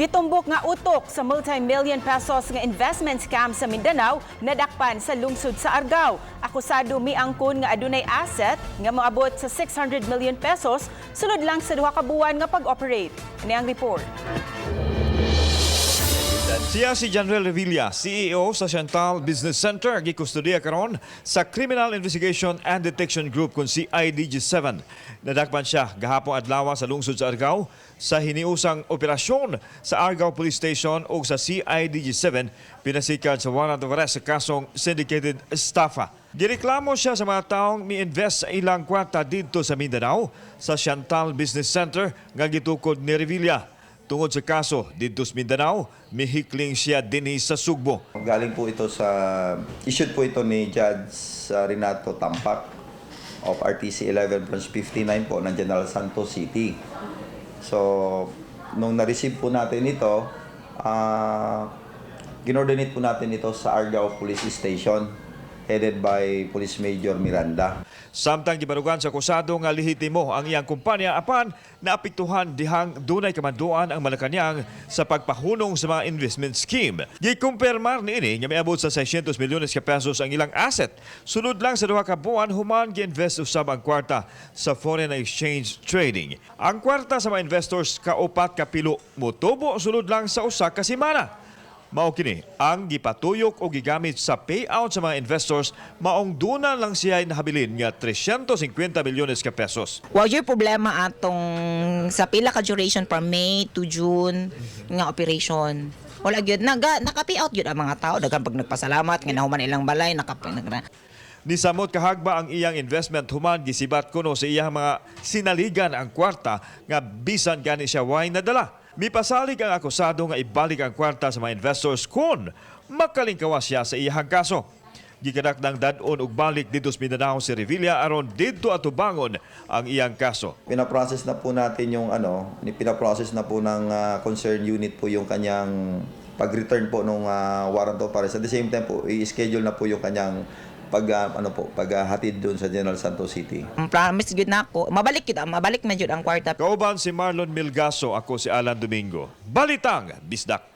Gitumbok nga utok sa multi-million pesos nga investment scam sa Mindanao nadakpan sa lungsod sa Argao. Akusado miangkon nga adunay asset nga moabot sa 600 million pesos sulod lang sa 2 ka buwan nga pag-operate. Ini ang report. Siya si Janrel Revilla, CEO sa Chantal Business Center, gikustudiya karon sa Criminal Investigation and Detection Group kung CIDG-7. Nadakpan siya gahapon adlaw sa lungsod sa Argao sa hiniusang operasyon sa Argao Police Station o sa CIDG-7, pinasikan sa warrant of arrest sa kasong syndicated estafa. Gireklamo siya sa mga taong mi-invest sa ilang kwarta didto sa Mindanao sa Chantal Business Center nga gitukod ni Revilla. Tungod sa kaso didto sa Mindanao, mihikling siya dinhi sa Sugbo. Galing po ito sa, issued po ito ni Judge Renato Tampak of RTC 11 Branch 59 po ng General Santos City. So, nung na-receive po natin ito, ginordinate po natin ito sa Argao Police Station headed by Police Major Miranda. Samtang gibarugan sa akusado nga lehitimo ang iyang kumpanya, apan naapektuhan dihang dunay kamanduan ang Malacañang sa pagpahunong sa mga investment scheme. Gikumpirmar niini nga miabot sa 600 milyones ka pesos ang ilang asset. Sulod lang sa 2 ka buwan human gi-invest usab ang kwarta sa foreign exchange trading. Ang kwarta sa mga investors kaupat kapilo motubo sulod lang sa 1 ka semana. Mao kini ang gipatuyok o gigamit sa payout sa mga investors, maong duna lang siya nahabilin nga 350 milyones ka pesos. Wa yung problema atong sa pila ka duration from May to June nga operation. Wala gyud naga naka-pay out gyud ang mga tao, daghan pag nagpasalamat nga nahuman ilang balay naka. Nisamot kahagba ang iyang investment human gisibat kuno sa iyang mga sinaligan ang kwarta nga bisan gani siya way nadala. Mipasalig ang akusado nga ibalik ang kwarta sa mga investors kung makalingkawas siya sa iyang kaso. Gikanakdang dad-on og balik didto sa Mindanao si Revilla aron didto atubangon ang iyang kaso. Pinaprocess na po natin yung ano, pinaprocess na po ng concerned unit po yung kanyang pag-return po nung warrant of arrest. At the same time po, i-schedule na po yung kanyang pag ano po, paghatid doon sa General Santos City. Ang promise gyud nako, mabalik gyud, mabalik man gyud ang kwarta. Kauban si Marlon Milgaso, ako si Alan Domingo. Balitang Bisdak.